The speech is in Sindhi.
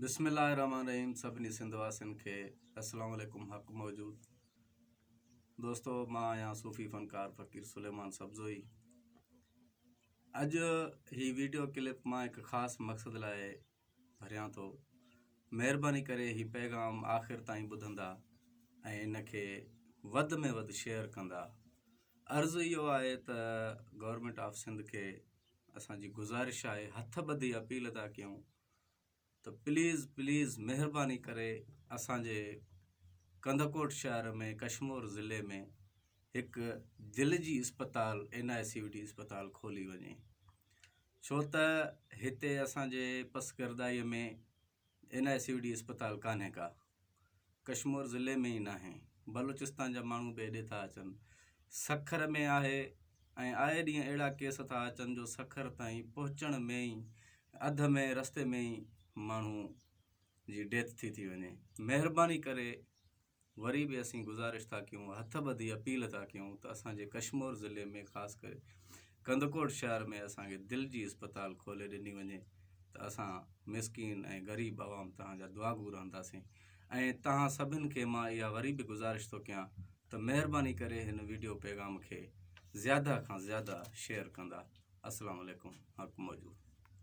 بسم الله الرحمن الرحيم سڀني سنڌ واسين کي السلام عليڪم حق موجود دوستو مان آهيان صوفي فنڪار فقير سليمان سبزوئي اڄ هي ويڊيو ڪلپ مان هڪ خاص مقصد لاء ڀريان ٿو مهرباني ڪري هي پيغام آخر تائين ٻڌندا ۽ ان کي وڌ ۾ وڌ شيئر ڪندا عرض اهو آهي ته گورنمينٽ آف سنڌ کي اسان جي گذارش آهي هٿ ٻڌي اپيل ٿا ڪيون ته پليز پليز مهرباني ڪري اسان جي ڪنڌڪوٽ شهر ۾ ڪشمور ضلعي ۾ هڪ دل جي اسپتال اين آء سي وي ڊي اسپتال کولي وڃي ڇو ته هتي اسان جي پسگردائي ۾ اين آء سي وي ڊي اسپتال ڪانهي ڪا ڪشمور ضلعي ۾ ئي ناهي بلوچستان جا ماڻهو به هيڏي ٿا اچن سکر ۾ آهي ۽ آئي ڏينهن اهڙا ڪيس ٿا اچن جو سکر تائين پهچڻ ۾ ئي اڌ ۾ رستي ۾ ئي ماڻهو جي ڊيٿ ٿي ٿي وڃي مهرباني ڪري وري به اسين گذارش ٿا ڪيون، هٿ ٻڌي اپيل ٿا ڪيون ته اسان جي ڪشمور ضلعي ۾ خاص ڪري ڪنڌڪوٽ شهر ۾ اسان کي دل جي اسپتال کولي ڏني وڃي ته اسان مسڪين ۽ غريب عوام توهان جا دعاگو رهنداسين ۽ توهان سڀن کي مان اها وري به گذارش ٿو ڪيان ته مهرباني ڪري هن ويڊيو پيغام کي زياده کان زياده شيئر ڪندا السلام عليڪم حق موجود.